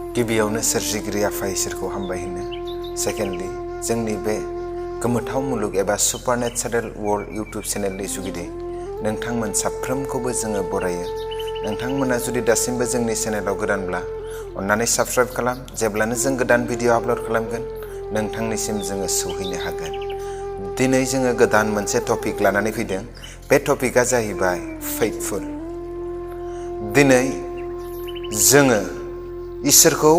गिबियावनो सोरजिगिरि आफा इसोरखौ हामबाय होनो। सेकेन्डलि जोंनि बे गोमोथाव मुलुग एबा सुपारनेचारेल वर्ल्ड इउट्युब चेनेलनि जुगिदि नोंथांमोन साफ्रोमखौबो जोङो बरायो। नोंथांमोना जुदि दासिमबो जोंनि चेनेलाव गोदानब्ला अन्नानै साबस्क्राइब खालाम। जेब्लानो जों गोदान भिडिअ आपल'ड खालामगोन नोंथांनिसिम जोङो सौहैनो हागोन। दिनै जोङो गोदान मोनसे टपिक लानानै फैदों। बे टपिकआ जाहैबाय फेइथफुल। दिनै जोङो इसोरखौ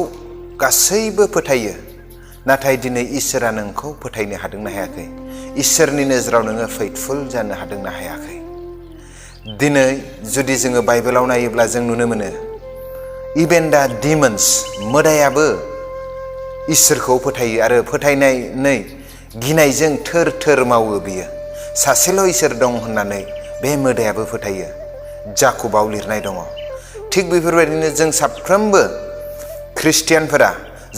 गासैबो फोथायो, नाथाय दिनै इसोरा नोंखौ फोथायनो हादोंना हायाखै? इसोरनि नोजोराव नोङो फेइथफुल जानो हादोंना हायाखै? दिनै जुदि जोङो बाइबेलाव नायोब्ला जों नुनो मोनो इभेन दा डिमन्स, मोदायाबो इसोरखौ फोथायो आरो फोथायनानै गिनायजों थोर थोर मावो। बियो सासेल' इसोर दं होननानै बे मोदायाबो फोथायो। जाकुबाव लिरनाय दङ। थिग बेफोरबायदिनो जों साफ्रोमबो ख्रिस्टियानफोरा,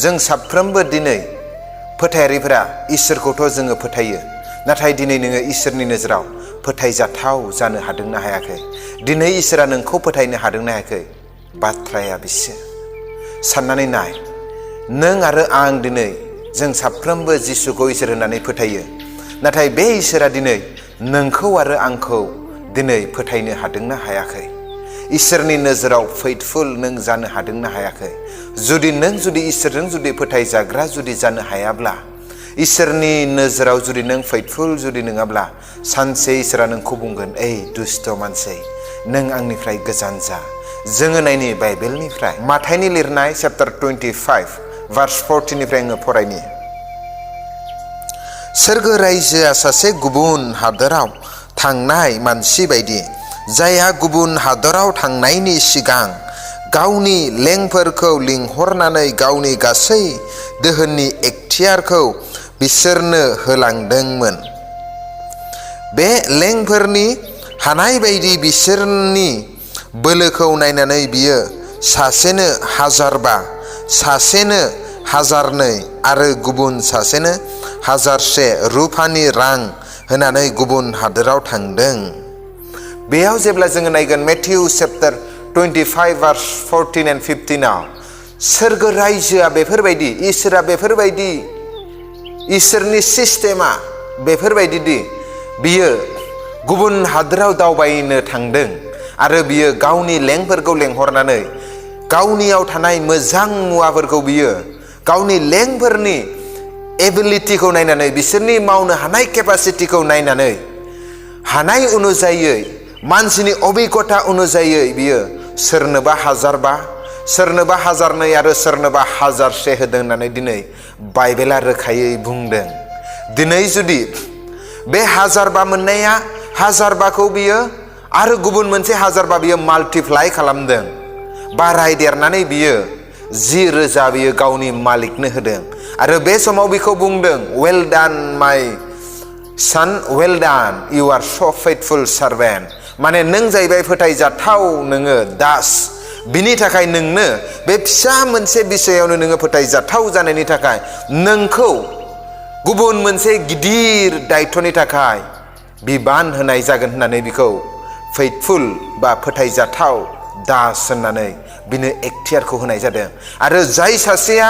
जों साफ्रोमबो दिनै फोथायारिफोरा इसोरखौथ' जोङो फोथायो, नाथाय दिनै नोङो इसोरनि नोजोराव फोथायजाथाव जानो हादोंना हायाखै? दिनै इसोरा नोंखौ फोथायनो हादोंना हायाखै? बाथ्राया बिसो। साननानै नाय, नों आरो आं दिनै जों साफ्रोमबो जिसुखौ इसोर होननानै फोथायो, नाथाय बे इसोरा दिनै नोंखौ आरो आंखौ दिनै फोथायनो हादोंना हायाखै? इसोरनि नोजोराव फेइथफुल नों जानो हादोंना हायाखै? जुदि इसोरजों जुदि फोथायजाग्रा जुदि जानो हायाब्ला, इसोरनि नोजोराव जुदि नों फेइथफुल जुदि नङाब्ला, सानसे इसोरा नोंखौ बुंगोन, ओइ दुस्त मानसि, नों आंनिफ्राय गोजान जा। जोङो नायनि बाइबेलनिफ्राय माथाइनि लिरनाय चैप्टार 25 भार्स 14निफ्राय आङो फरायनि। सोरगो रायजोआ सासे गुबुन हादोराव थांनाय मानसि बायदि, जायहा गुबुन हादराव थांनायनि सिगां गावनि लेंफोरखौ लिंहरनानै गावनि गासै दोहोननि एखतियारखौ बिसोरनो होलांदोंमोन। बे लेंफोरनि हानाय बायदि बिसोरनि बोलोखौ नायनानै बियो सासेनो 1000 सासेनो 1002 आरो गुबुन सासेनो 1000 रुफानि रां होनानै गुबुन हादोराव थांदों। बेयाव जेब्ला जोङो नायगोन मेथ्यु चैप्टार 25 भार्स 14 and 15आव, सोरगो रायजोआ बेफोरबायदि, इसोरा बेफोरबायदि, इसोरनि सिस्टेमा बेफोरबायदि दि बियो गुबुन हादोराव दावबायनो थांदों आरो बियो गावनि लेंफोरखौ लेंहरनानै गावनियाव थानाय मोजां मुवाफोरखौ बियो गावनि लेंफोरनि एबिलिटिखौ नायनानै, बिसोरनि मावनो हानाय केपासिटिखौ नायनानै, हानाय अनुजायै, मानसिनि अबिगथा अनुजायै बियो सोरनोबा 1000, सोरनोबा 1002 आरो सोरनोबा 1000 होदों होननानै दिनै बाइबेला रोखायै बुंदों। दिनै जुदि बे 1000 मोननाया 1000खौ बियो आरो गुबुन मोनसे 1000 बियो माल्टिप्लाइ खालामदों, बारायदेरनानै बियो 10,000 बियो गावनि मालिकनो होदों आरो बे समाव बिखौ बुंदों, well don my son, well don, U आर स' फेइथफुल सार्भेन्ट। माने नों जाहैबाय फोथायजाथाव नोङो दास। बिनि थाखाय नोंनो बे फिसा मोनसे बिसयावनो नोङो फोथायजाथाव जानायनि थाखाय नोंखौ गुबुन मोनसे गिदिर दायित्वनि थाखाय बिबान होनाय जागोन होननानै बिखौ फेइथफुल बा फोथायजाथाव दास होननानै बिनो एखतियारखौ होनाय जादों। आरो जाय सासेया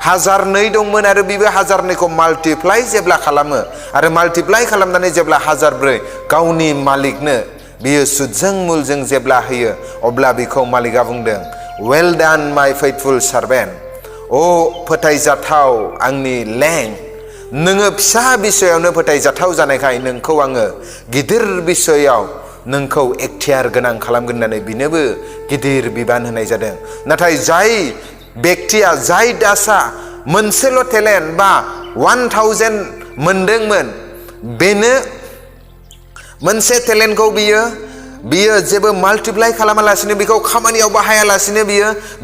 1002 दंमोन आरो बिबो 1002खौ माल्टिप्लाइ जेब्ला खालामो आरो माल्टिप्लाइ खालामनानै जेब्ला 1004 गावनि मालिकनो बियो सुदजों मुलजों जेब्ला होयो, अब्ला बिखौ मालिकआ बुंदों, वेल डान माय फेइथफुल सार्भेन्ट। अ फोथायजाथाव आंनि लें, नोङो फिसा बिसयावनो फोथायजाथाव जानायखाय नोंखौ आङो गिदिर बिसयाव नोंखौ एखतियार गोनां खालामगोन होननानै बिनोबो गिदिर बिबान होनाय जादों। नाथाय जाय बेक्तिया, जाय दासआ मोनसेल' टेलेन्ट बा 1000 मोनदोंमोन, बेनो मोनसे टेलेन्टखौ बियो जेबो माल्टिप्लाइ खालामालासिनो, बिखौ खामानियाव बाहायालासिनो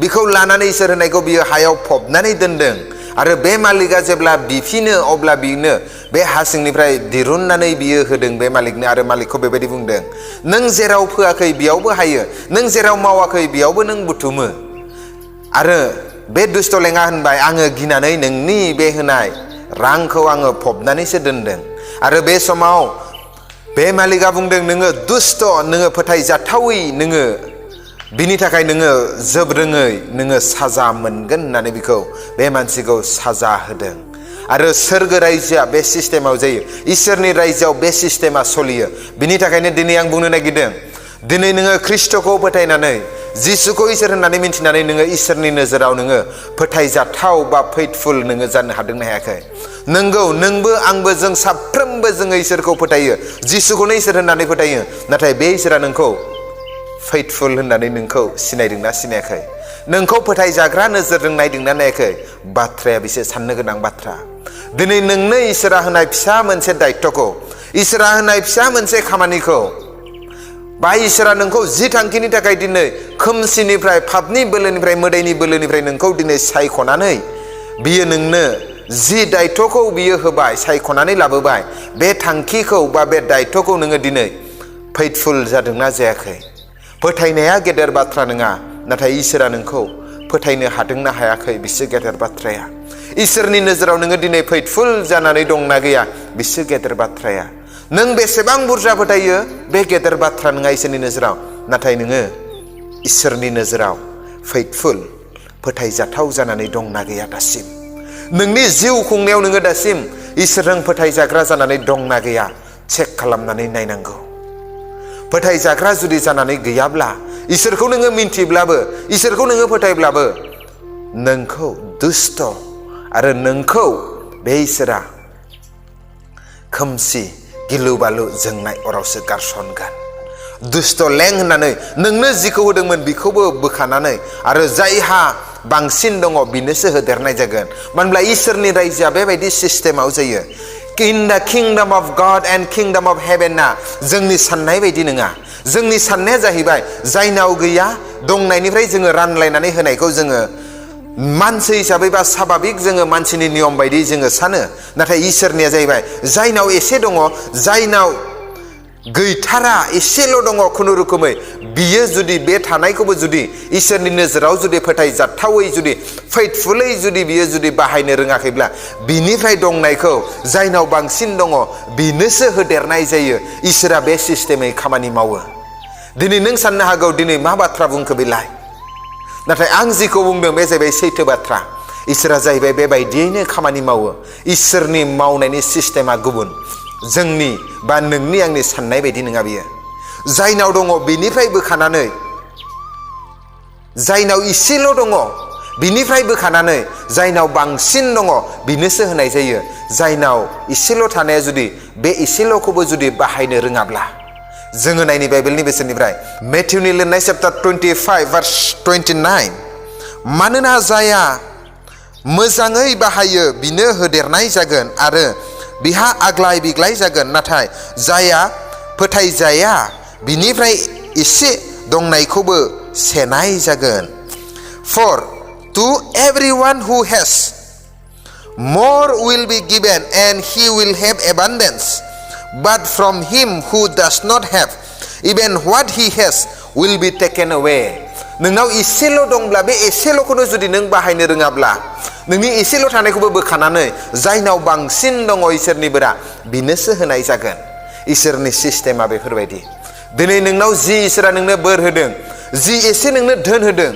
बिखौ लानानै इसोर होनायखौ बियो हायाव फबनानै दोनदों। आरो बे मालिकआ जेब्ला बिफिनो, अब्ला बिनो बे हा सिंनिफ्राय दिरुननानै बियो होदों बे मालिकनो। आरो मालिकखौ बेबायदि बुंदों, नों जेराव फोआखै बेयावबो हायो, नों जेराव मावाखै बेयावबो नों बुथुमो। आरो बे दुस्त लेङा होनबाय, आङो गिनानै नोंनि बे होनाय रांखौ आङो फबनानैसो दोनदों। आरो बे समाव बे मालिकआ बुंदों, नोङो दुस्त, नोङो फोथायजाथावै, बिनि थाखाय नोङो जोबरोङै नोङो साजा मोनगोन होननानै बिखौ बे मानसिखौ साजा होदों। आरो सोरगो रायजोआ बे सिस्टेमाव जायो, इसोरनि रायजोआव बे सिस्टेमा सलियो। बिनि थाखायनो दिनै आं बुंनो नागिरदों, दिनै नोङो ख्रिस्टखौ फोथायनानै जिसुखौ इसोर होननानै मिन्थिनानै नोङो इसोरनि नोजोराव नोङो फोथायजाथाव बा फेथफुल नोङो जानो हादोंना हायाखै? नंगौ, नोंबो आंबो जों साफ्रोमबो जोङो इसोरखौ फोथायो, जिसुखौनो इसोर होननानै फोथायो। नाथाय बे इसोरा नोंखौ फेथफुल होननानै नोंखौ सिनायदोंना सिनायाखै? नोंखौ फोथायजाग्रा नोजोरजों नायदोंना नायाखै? बाथ्राया बेसे साननो गोनां बाथ्रा। दिनै नोंनो इसोरा होनाय फिसा मोनसे दायित्वखौ, इसोरा होनाय फिसा मोनसे खामानिखौ, बा इसोरा नोंखौ जि थांखिनि थाखाय दिनै खोमसिनिफ्राय, पापनि बोलोनिफ्राय, मोदायनि बोलोनिफ्राय नोंखौ दिनै सायख'नानै बियो नोंनो जि दायित्वखौ बियो होबाय, सायख'नानै लाबोबाय, बे थांखिखौ बा बे दायित्वखौ नोङो दिनै फेथफुल जादोंना जायाखै? फोथायनाया गेदेर बाथ्रा नङा, नाथाय इसोरा नोंखौ फोथायनो हादोंना हायाखै बिसो गेदेर बाथ्राया। इसोरनि नोजोराव नोङो दिनै फेथफुल जानानै दंना गैया बिसो गेदेर बाथ्राया। नों बेसेबां बुरजा फोथायो बे गेदेर बाथ्रा नङा इसोरनि नोजोराव, नाथाय नोङो इसोरनि नोजोराव फेथफुल, फोथायजाथाव जानानै दंना गैया दासिम? नोंनि जिउ खुंनायाव नोङो दासिम इसोरजों फोथायजाग्रा जानानै दंना गैया चेक खालामनानै नायनांगौ। फोथायजाग्रा जुदि जानानै गैयाब्ला, इसोरखौ नोङो मिन्थिब्लाबो, इसोरखौ नोङो फोथायब्लाबो, नोंखौ दुष्ट आरो नोंखौ बे इसोरा खोमसि गिलु बालु जोंनाय अरावसो गारसनगोन। दुष्ट लें होननानै नोंनो जिखौ होदोंमोन बिखौबो बोखानानै आरो जायहा बांसिन दङ बिनोसो होदेरनाय जागोन। मानो होनब्ला इसोरनि रायजोआ बेबायदि सिस्टेमाव जायो। In the kingdom of God and kingdom of हेभेना जोंनि साननाय बायदि नङा। जोंनि साननाया जाहैबाय जायनाव गैया दंनायनिफ्राय जोङो रानलायनानै होनायखौ जोङो मानसि हिसाबै बा साभाबिक जोङो मानसिनि नियम बायदि जोङो सानो। नाथाय इसोरनिया जाहैबाय जायनाव एसे दङ, जायनाव गैथारा एसेल' दङ खुनुरुखुमै, बियो जुदि बे थानायखौबो जुदि इसोरनि नोजोराव जुदि फोथायजाथावै जुदि फेथफुलै जुदि बियो जुदि बाहायनो रोङाखैब्ला, बिनिफ्राय दंनायखौ जायनाव बांसिन दङ बिनोसो होदेरनाय जायो। इसोरा बे सिस्टेमै खामानि मावो। दिनै नों साननो हागौ दिनै मा बाथ्रा बुंखो बेलाय, नाथाय आं जिखौ बुंदों बे जाहैबाय सैथो बाथ्रा। इसोरा जाहैबाय बेबायदियैनो खामानि मावो। इसोरनि मावनायनि सिस्टेमा गुबुन, जोंनि बा नोंनि आंनि साननाय बायदि नङा बियो। जायनाव दङ बिनिफ्राय बोखानानै, जायनाव इसेल' दङ बिनिफ्राय बोखानानै जायनाव बांसिन दङ बिनोसो होनाय जायो। जायनाव इसेल' थानाया जुदि बे इसेल'खौबो जुदि बाहायनो रोङाब्ला, जोङो नायनि बाइबेलनि बेसेननिफ्राय मेथ्युनि लिरनाय चैप्टार 25 भार्स 29, मानोना जाया मोजाङै बाहायो बिनो होदेरनाय जागोन आरो बिहा आग्लाय बिग्लाय जागोन, नाथाय जाया फोथायजाया बिनिफ्राय एसे दंनायखौबो सेनाय जागोन। For to everyone who has more will be given and he will have abundance, but from him who does not have, even what he has will be taken away. नोंनाव एसेल' दंब्ला बे एसेल'खौनो जुदि नों बाहायनो रोङाब्ला, नोंनि एसेल' थानायखौबो बोखानानै जायनाव बांसिन दङ इसोरनि बोरा बिनोसो होनाय जागोन। इसोरनि सिस्टेमा बेफोरबायदि। दिनै नोंनाव जि इसोरा नोंनो बोर होदों, जि एसे नोंनो धोन होदों,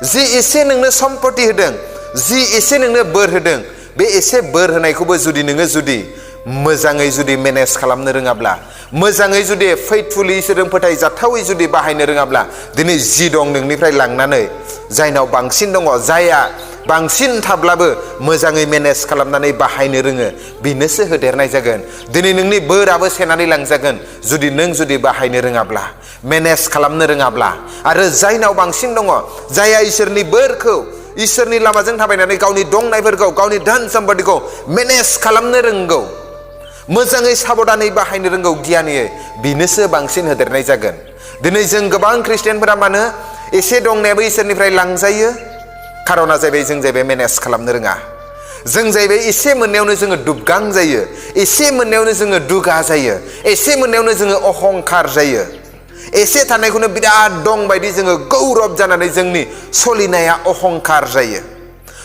जि एसे नोंनो सम्पति होदों, जि एसे नोंनो बोर होदों, बे एसे बोर होनायखौबो जुदि नोङो जुदि मोजाङै जुदि मेनेज खालामनो रोङाब्ला, मोजाङै जुदि फेथफुलि इसोरजों फोथायजाथावै जुदि बाहायनो रोङाब्ला, दिनै जि दं नोंनिफ्राय लांनानै जायनाव बांसिन दङ, जायहा बांसिन थाब्लाबो मोजाङै मेनेज खालामनानै बाहायनो रोङो बिनोसो होदेरनाय जागोन। दिनै नोंनि बोराबो सेनानै लांजागोन जुदि नों जुदि बाहायनो रोङाब्ला, मेनेज खालामनो रोङाब्ला। आरो जायनाव बांसिन दङ, जायहा इसोरनि बोरखौ, इसोरनि लामाजों थाबायनानै गावनि दंनायफोरखौ, गावनि धोन सम्पतिखौ मेनेज खालामनो रोंगौ, मोजाङै साबधानै बाहायनो रोंगौ गियानियै, बिनोसो बांसिन होदेरनाय जागोन। दिनै जों गोबां ख्रिस्टियानफोरा मानो एसे दंनायाबो इसोरनिफ्राय लांजायो? खारना जाहैबाय जों जाहैबाय मेनेज खालामनो रोङा। जों जाहैबाय एसे मोननायावनो जोङो दुबगां जायो, एसे मोननायावनो जोङो दुगा जायो, एसे मोननायावनो जोङो अहंखार जायो। एसे थानायखौनो बिराद दं बायदि जोङो गौरब जानानै जोंनि सलिनाया अहंखार जायो।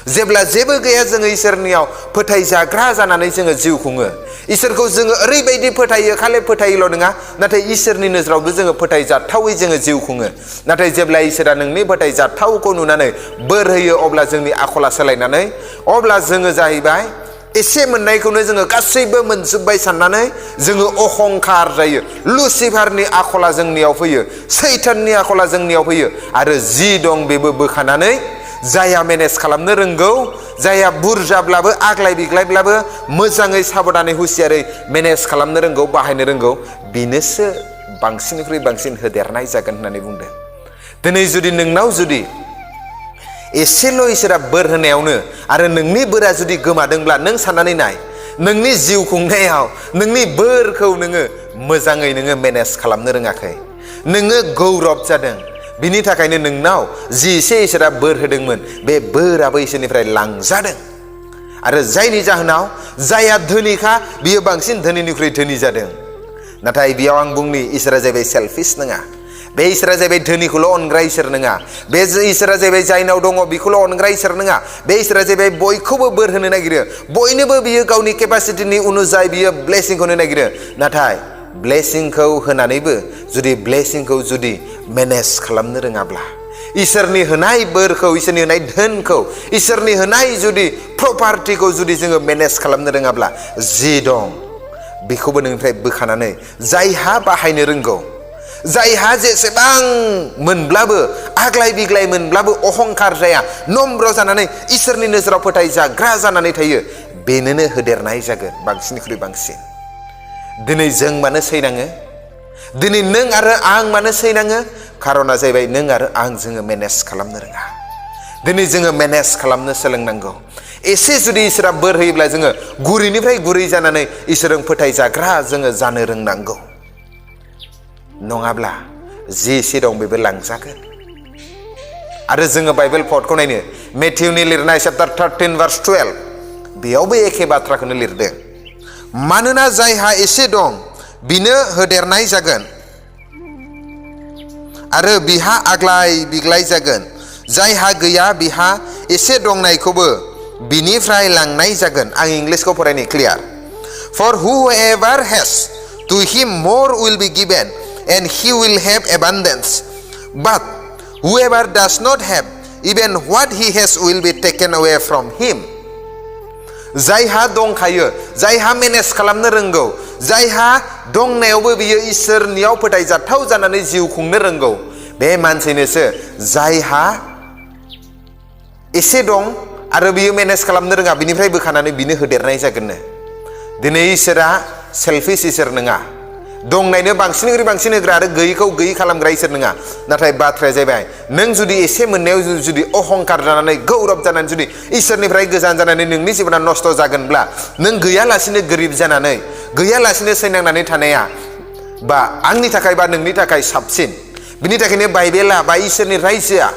जेब्ला जेबो गैया जोङो इसोरनियाव फोथायजाग्रा जानानै जोङो जिउ खुङो। इसोरखौ जोङो ओरैबायदि फोथायो, खालि फोथायोल' नङा, नाथाय इसोरनि नोजोरावबो जोङो फोथायजाथावै जोङो जिउ खुङो। नाथाय जेब्ला इसोरा नोंनि फोथायजाथावखौ नुनानै बोर होयो, अब्ला जोंनि आखला सोलायनानै अब्ला जोङो जाहैबाय एसे मोननायखौनो जोङो गासैबो मोनजोब्बाय साननानै जोङो अहंखार जायो। लुसिफारनि आखला जोंनियाव फैयो, सैताननि आखला जोंनियाव फैयो, आरो जि दं बेबो बोखानानै जायहा मेनेज खालामनो रोंगौ, जायहा बुरजाब्लाबो आग्लाय बिग्लायब्लाबो मोजाङै साबधानै हुसियारै मेनेज खालामनो रोंगौ, बाहायनो रोंगौ, बेनोसो बांसिननिख्रुइ बांसिन होदेरनाय जागोन होननानै बुंदों। दिनै जुदि नोंनाव जुदि एसेल' इसोरा बोर होनायावनो आरो नोंनि बोरा जुदि गोमादोंब्ला नों साननानै नाय, नोंनि जिउ खुंनायाव नोंनि बोरखौ नोङो मोजाङै नोङो मेनेज खालामनो रोङाखै, नोङो गौरब जादों। बिनि थाखायनो नोंनाव जि एसे इसोरा बोर होदोंमोन बे बोराबो इसोरनिफ्राय लांजादों। आरो जायनि जाहोनाव जायहा धोनिखा बियो बांसिन धोनिनिख्रुइ धोनि जादों। नाथाय बेयाव आं बुंनि, इसोरा जाहैबाय सेल्फिस नङा। बे इसोरा जाहैबाय धोनिखौल' अनग्रा इसोर नङा। बे इसोरा जाहैबाय जायनाव दङ बेखौल' अनग्रा इसोर नङा। बे इसोरा जाहैबाय बयखौबो बोर होनो नागिरो, बयनोबो बियो गावनि केपासिटिनि अनुजाय बियो ब्लेसिंखौ होनो नागिरो। नाथाय ब्लेसिंखौ होनानैबो जुदि ब्लेसिंखौ जुदि मेनेज खालामनो रोङाब्ला, इसोरनि होनाय बोरखौ, इसोरनि होनाय धोनखौ, इसोरनि होनाय जुदि प्रपार्टिखौ जुदि जोङो मेनेज खालामनो रोङाब्ला, जि दं बेखौबो नोंनिफ्राय बोखानानै जायहा बाहायनो रोंगौ, जायहा जेसेबां मोनब्लाबो आग्लाय बिग्लाय मोनब्लाबो अहंखार जाया, नम्र जानानै इसोरनि नोजोराव फोथायजाग्रा जानानै थायो, बेनोनो होदेरनाय जागोन बांसिननिख्रुइ बांसिन। दिनै जों मानो सैनाङो? दिनै नों आरो आं मानो सैनाङो? खारना जाहैबाय नों आरो आं जोङो मेनेज खालामनो रोङा। दिनै जोङो मेनेज खालामनो सोलोंनांगौ। एसे जुदि इसोरा बोर होयोब्ला जोङो गुरैनिफ्राय गुरै जानानै इसोरजों फोथायजाग्रा जोङो जानो रोंनांगौ। नङाब्ला जि एसे दं बेबो लांजागोन। आरो जोङो बाइबेल पदखौ नायनो, मेथ्युनि लिरनाय चैप्टार 13 verse 12, बेयावबो एखे बाथ्राखौनो लिरदों। मानोना जायहा एसे दं बिनो होदेरनाय जागोन आरो बिहा आग्लाय बिग्लाय जागोन, जायहा गैया बिहा एसे दंनायखौबो बिनिफ्राय लांनाय जागोन। आं इंलिसखौ फरायनो clear. For whoever has, to him more will be given, and he will have abundance. But whoever does not have, even what he has will be taken away from him. जायहा दंखायो, जायहा मेनेज खालामनो रोंगौ, जायहा दंनायावबो बियो इसोरनियाव फोथायजाथाव जानानै जिउ खुंनो रोंगौ, बे मानसिनोसो जायहा एसे दं आरो बियो मेनेज खालामनो रोङा, बिनिफ्राय बोखानानै बिनो होदेरनाय जागोननो। दिनै इसोरा सेल्फिस इसोर नङा, दंनायनो बांसिननिख्रुइ बांसिन होग्रा आरो गैयैखौ गैयै खालामग्रा इसोर नङा। नाथाय बाथ्राया जाहैबाय, नों जुदि एसे मोननायाव जुदि अहंखार जानानै, गौरब जानानै, जुदि इसोरनिफ्राय गोजान जानानै नोंनि जिबना नस्थ' जागोनब्ला, नों गैयालासिनो गोरिब जानानै, गैयालासिनो सैनांनानै थानाया बा आंनि थाखाय बा नोंनि थाखाय साबसिन। बिनि थाखायनो बाइबेला बा इसोरनि रायजोआ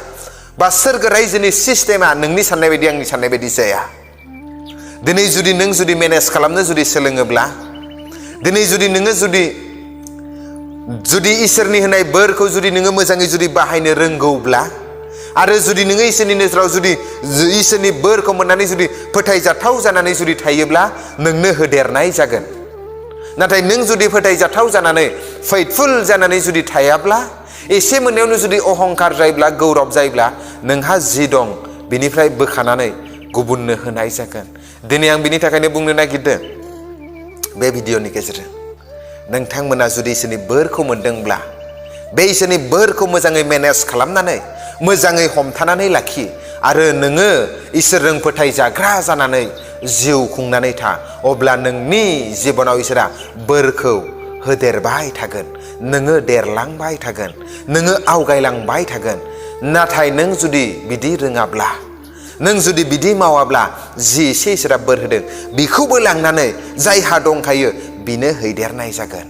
बा सोरगो रायजोनि सिस्टेमा नोंनि साननाय बायदि आंनि साननाय बायदि जाया। दिनै जुदि नों जुदि मेनेज खालामनो जुदि सोलोङोब्ला, दिनै जुदि नोङो जुदि इसोरनि होनाय बोरखौ जुदि नोङो मोजाङै जुदि बाहायनो रोंगौब्ला, आरो जुदि नोङो इसोरनि नोजोराव जुदि इसोरनि बोरखौ मोननानै जुदि फोथायजाथाव जानानै जुदि थायोब्ला, नोंनो होदेरनाय जागोन। नाथाय नों जुदि फोथायजाथाव जानानै, फेइथफुल जानानै जुदि थायाब्ला, एसे मोननायावनो जुदि अहंखार जायोब्ला, गौरब जायोब्ला, नोंहा जि दं बिनिफ्राय बोखानानै गुबुननो होनाय जागोन। दिनै आं बिनि थाखायनो बुंनो नागिरदों बे भिडिअनि गेजेरजों, नोंथांमोना जुदि इसोरनि बोरखौ मोनदोंब्ला, बे इसोरनि बोरखौ मोजाङै मेनेज खालामनानै, मोजाङै हमथानानै लाखि, आरो नोङो इसोरजों फोथायजाग्रा जानानै जिउ खुंनानै था। अब्ला नोंनि जिबनाव इसोरा बोरखौ होदेरबाय थागोन, नोङो देरलांबाय थागोन, नोङो आवगायलांबाय थागोन। नाथाय नों जुदि बिदि रोङाब्ला, नों जुदि बिदि मावाब्ला, जि एसे इसोरा बोर होदों बेखौबो लांनानै जायहा दंखायो बिनो हैदेरनाय जागोन।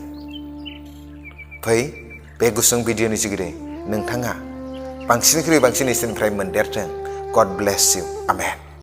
फै बे गुसुं भिडिअनि जुगिदै नोंथाङा बांसिननिख्रुइ बांसिन इसोरनिफ्राय मोनदेरथों। गड ब्लेस इउ। आमेन।